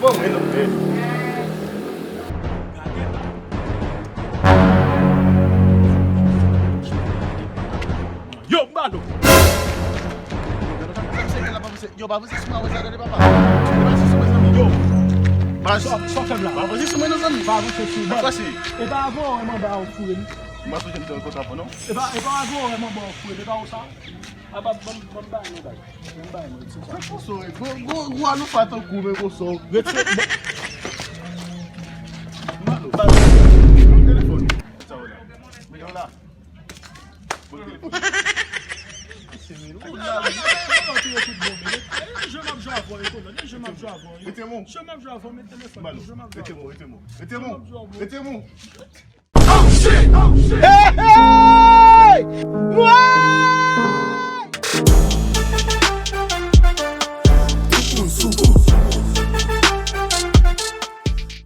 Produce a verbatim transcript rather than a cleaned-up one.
Bon, mwen non, men. Yo, m ba nou. Yo, pa vanse sou mwen, wè sa, gade, papa. Yo, pa vanse sou mwen, zanmi, yo. Pa, sa, sa fè m la. Pa vanse sou mwen, non, zanmi. Pa vanse sou mwen. Sa se. E pa avan, wè, manba ou foure m. M pa sonje m te rankontre avan, non. E pa, e pa avan, wè, manba ou foure m. E pa ou sa. A, ba, ban m, ban m bay nou, bay. Ban m bay nou, se sa. Gwo, gwo, gwo aloufa tankou, men gwo sò. Retire. Ba, ba, telefòn. Sa w la. Men yo la. Rete mou. Rete mou. Rete mou. Rete mou. Hey, hey! Mwen!